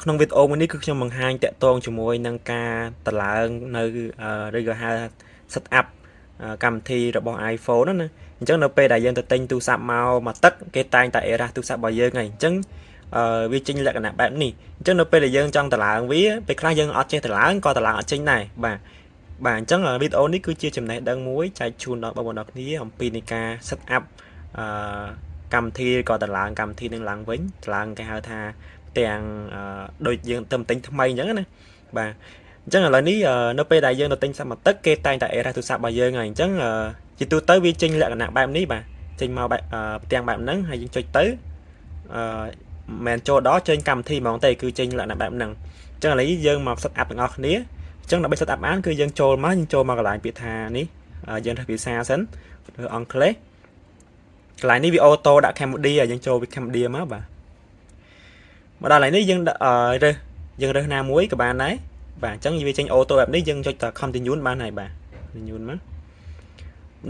ក្នុងវីដេអូមួយនេះគឺខ្ញុំបង្ហាញតាក់ទងជាមួយនឹងការតម្លើងនៅឬក៏ហៅ set up កម្មវិធីរបស់ iPhone ណាណាអញ្ចឹងនៅពេលដែលយើងទៅទិញទូរស័ព្ទមកមកទឹកគេតែងតែ error ទូរស័ព្ទរបស់យើងហើយអញ្ចឹងវាចេញលក្ខណៈបែបនេះអញ្ចឹងនៅពេលដែលយើងចង់តម្លើងវាពេលខ្លះយើងអត់ចេះតម្លើងក៏តម្លើងអត់ចេញដែរបាទបាទអញ្ចឹងវីដេអូនេះគឺជាចំណេះដឹងមួយចែកជូនដល់បងប្អូនអរគ្នាអំពីនៃការ set up អឺកម្មវិធីក៏តម្លើងកម្មវិធីនឹងឡើងវិញតម្លើងគេហៅថាទាំងដូចយើងទៅទិញថ្មីអញ្ចឹងណាបាទអញ្ចឹងឥឡូវនេះនៅពេលដែលយើងទៅទិញសមាទឹកគេតែងតែ error ទូរស័ព្ទរបស់យើងហើយអញ្ចឹងជាទូទៅវាចេញលក្ខណៈបែបនេះបាទចេញមកបែបផ្ទាំងបែបហ្នឹងហើយយើងចុចទៅអឺមិនចូលដល់ចេញកម្មវិធីហ្មងទេគឺចេញលក្ខណៈបែបហ្នឹងអញ្ចឹងឥឡូវយើងមក set up ទាំងអស់គ្នាអញ្ចឹងដើម្បី set up បានគឺយើងចូលមកយើងចូលមកកន្លែងពាក្យថានេះយើងរើសភាសាសិនរើសអង់គ្លេសកន្លែងនេះវា auto ដាក់ Cambodia យើងចូលវា Cambodia មកបាទមកដល់កន្លែងនេះយើងរើសយើងរើសណាមួយក៏បានដែរបាទអញ្ចឹងវាចេញ auto បែបនេះយើងចុចតែ continue បានហើយបាទ continue មក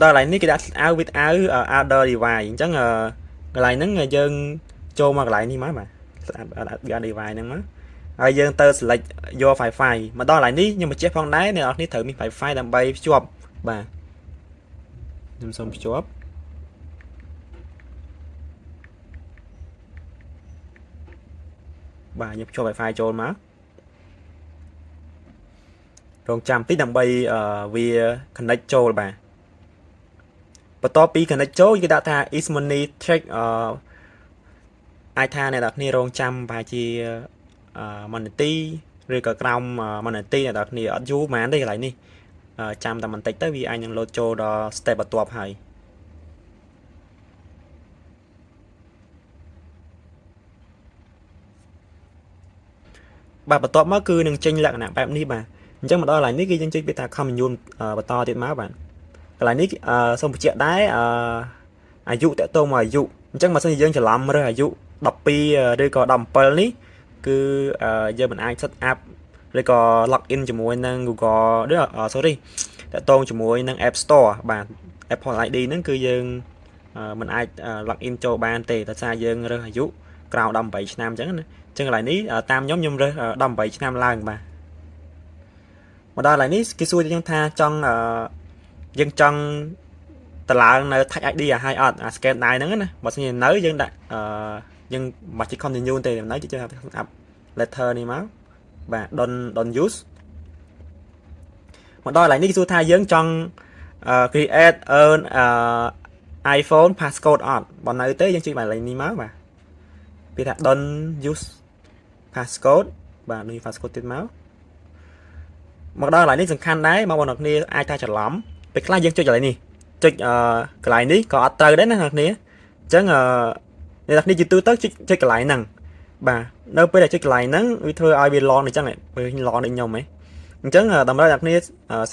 ដល់កន្លែងនេះគេដាក់ out without other device អញ្ចឹងកន្លែងហ្នឹងយើងចូលមកកន្លែងនេះមកបាទ other device ហ្នឹងមកហើយយើងទៅ select យក Wi-Fi មកដល់កន្លែងនេះខ្ញុំបញ្ជាក់ផងដែរអ្នកនរគ្នាត្រូវមាន Wi-Fi ដើម្បីភ្ជាប់បាទខ្ញុំសូមភ្ជាប់បាទខ្ញុំភ្ជាប់ Wi-Fi ចូលមករងចាំតិចដើម្បីវា connect ចូលបាទបន្ទាប់ពី connect ចូលគេដាក់ថា is money track អឺអាចថាអ្នកនរគ្នារងចាំប្រហែលជា1នាទីឬក៏ក្រោម1នាទីអ្នកនរគ្នាអត់យូរហ្មងទេកន្លែងនេះចាំតែបន្តិចទៅវាអាចនឹងលោតចូលដល់ step បន្ទាប់ហើយបាទបន្ទាប់មកគឺនឹងចេញលក្ខណៈបែបនេះបាទអញ្ចឹងមកដល់កន្លែងនេះគឺយើងចុចពាក្យថា continue បន្តទៀតមកបាទកន្លែងនេះសូមបញ្ជាក់ដែរអាយុតកតងមកអាយុអញ្ចឹងបើសិនជាយើងច្រឡំរើសអាយុ12ឬក៏17នេះគឺយើងមិនអាច set up ឬក៏ log in ជាមួយនឹង Google ឬ sorry តកតងជាមួយនឹង App Store បាទ Apple ID ហ្នឹងគឺយើងមិនអាច log in ចូលបានទេដោយសារយើងរើសអាយុក្រោម18ឆ្នាំអញ្ចឹងណាអញ្ចឹងកន្លែងនេះតាមខ្ញុំខ្ញុំរើស18ឆ្នាំឡើងបាទមកដល់កន្លែងនេះគេសួរយើងថាចង់យើងចង់តឡើងនៅ Touch ID ឲ្យហើយអត់អា scan ដៃហ្នឹងណាបើសិនជានៅយើងដាក់យើងមិនបាច់ continue ទេនៅចុច up later នេះមកបាទ don't use មកដល់កន្លែងនេះគេសួរថាយើងចង់ create earn iPhone passcode អត់បើនៅទេយើងចុចកន្លែងនេះមកបាទពាក្យថា don't use passcode បាទ don't use passcode ទៀតមកមកដល់កន្លែងនេះសំខាន់ដែរបងប្អូនគ្នាអាចថាច្រឡំពេលខ្លះយើងចុចកន្លែងនេះចុចកន្លែងនេះក៏អត់ត្រូវដែរណាអ្នកគ្នាអញ្ចឹងអ្នកគ្នាជាទូទៅចុចចុចកន្លែងហ្នឹងបាទនៅពេលដែលចុចកន្លែងហ្នឹងវាធ្វើឲ្យវាឡងអញ្ចឹងពេលឡងដូចខ្ញុំហ៎អញ្ចឹងតម្រូវអ្នកគ្នា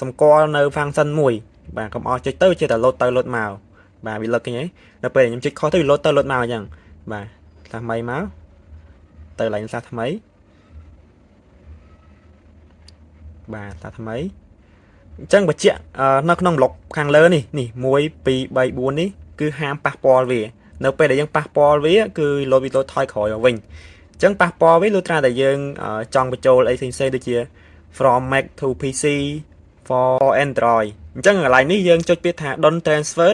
សម្គាល់នៅ function មួយបាទកុំអស់ចុចទៅចេះតែលោតទៅលោតមកបាទវាលឹកឃើញហីដល់ពេលខ្ញុំចុចខុសទៅវាលោតទៅលោតមកអញ្ចឹងបាទសាថ្មីមកទៅកន្លែងសាថ្មីបាទសាថ្មីអញ្ចឹងបញ្ជាក់នៅក្នុងប្លុកខាងលើនេះនេះ1 2 3 4នេះគឺហាមប៉ះពាល់វានៅពេលដែលយើងប៉ះពាល់វាគឺលោតវាលោតថយក្រោយមកវិញអញ្ចឹងប៉ះពាល់វាលុះត្រាតែយើងចង់បញ្ចូលអីផ្សេងៗដូចជា from Mac to PC for Android អញ្ចឹងកន្លែងនេះយើងចុចពាក្យថា don't transfer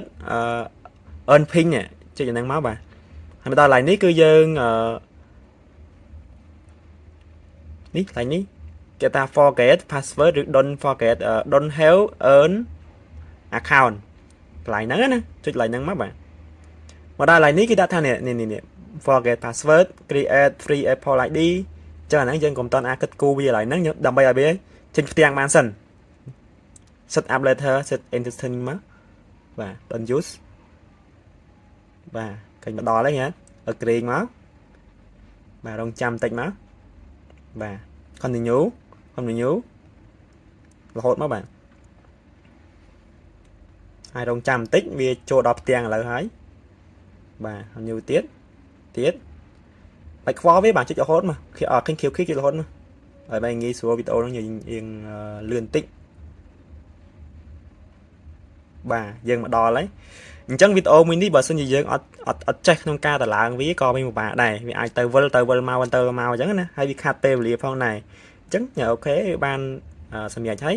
earn pin ចុចយ៉ាងហ្នឹងមកបាទហើយមកដល់កន្លែងនេះគឺយើងអឺនេះកន្លែងនេះគេថា forget password ឬ don't forget don't have earn account កន្លែងហ្នឹងណាចុចកន្លែងហ្នឹងមកបាទមកដល់កន្លែងនេះគេដាក់ថានេះនេះនេះ forget password create free Apple ID ចឹងអាហ្នឹងយើងកុំតន់អាចគិតគូរវាកន្លែងហ្នឹងដើម្បីឲ្យវាចេញផ្ទាំងបានសិន set up later set interesting មកបាទ don't use បាទឃើញមកដល់ហើយហ៎ agree មកបាទរងចាំតិចមកបាទ continue continue រហូតមកបាទហើយរងចាំបន្តិចវាចូលដល់ផ្ទាំងឥឡូវហើយបាទ continue ទៀតទៀតបាច់ខ្វល់វាបាទចុចរហូតមកឃើញខៀវខៀវចុចរហូតមកហើយបែរងាយស្រួលវីដេអូហ្នឹងយើងយើងលឿនបន្តិចបាទយើងមកដល់ហើយ អញ្ចឹងវីដេអូមួយនេះបើសិនជាយើងអត់អត់អត់ចេះក្នុងការតម្លើងវាក៏មានពិបាកដែរវាអាចទៅវិលទៅវិលមកទៅមកអញ្ចឹងណាហើយវាខាត់ពេលវេលាផងដែរអញ្ចឹង OK បានសម្រាប់ហើយ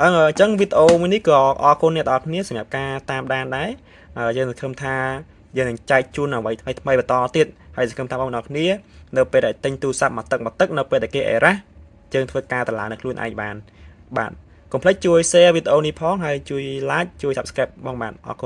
អញ្ចឹងវីដេអូមួយនេះក៏អរគុណអ្នកទាំងអស់គ្នាសម្រាប់ការតាមដានដែរយើងសង្ឃឹមថាយើងនឹងចែកជូនអ្វីថ្មីថ្មីបន្តទៀតហើយសង្ឃឹមថាបងប្អូនគ្នានៅពេលដែលទិញទូរស័ព្ទមួយទឹកមួយទឹកនៅពេលដែលគេអេរ៉ាយើងធ្វើការតម្លើងនៅខ្លួនឯងបានបាទកុំភ្លេចជួយ share វីដេអូនេះផងហើយជួយ like ជួយ subscribe បងបាទអរគុណ។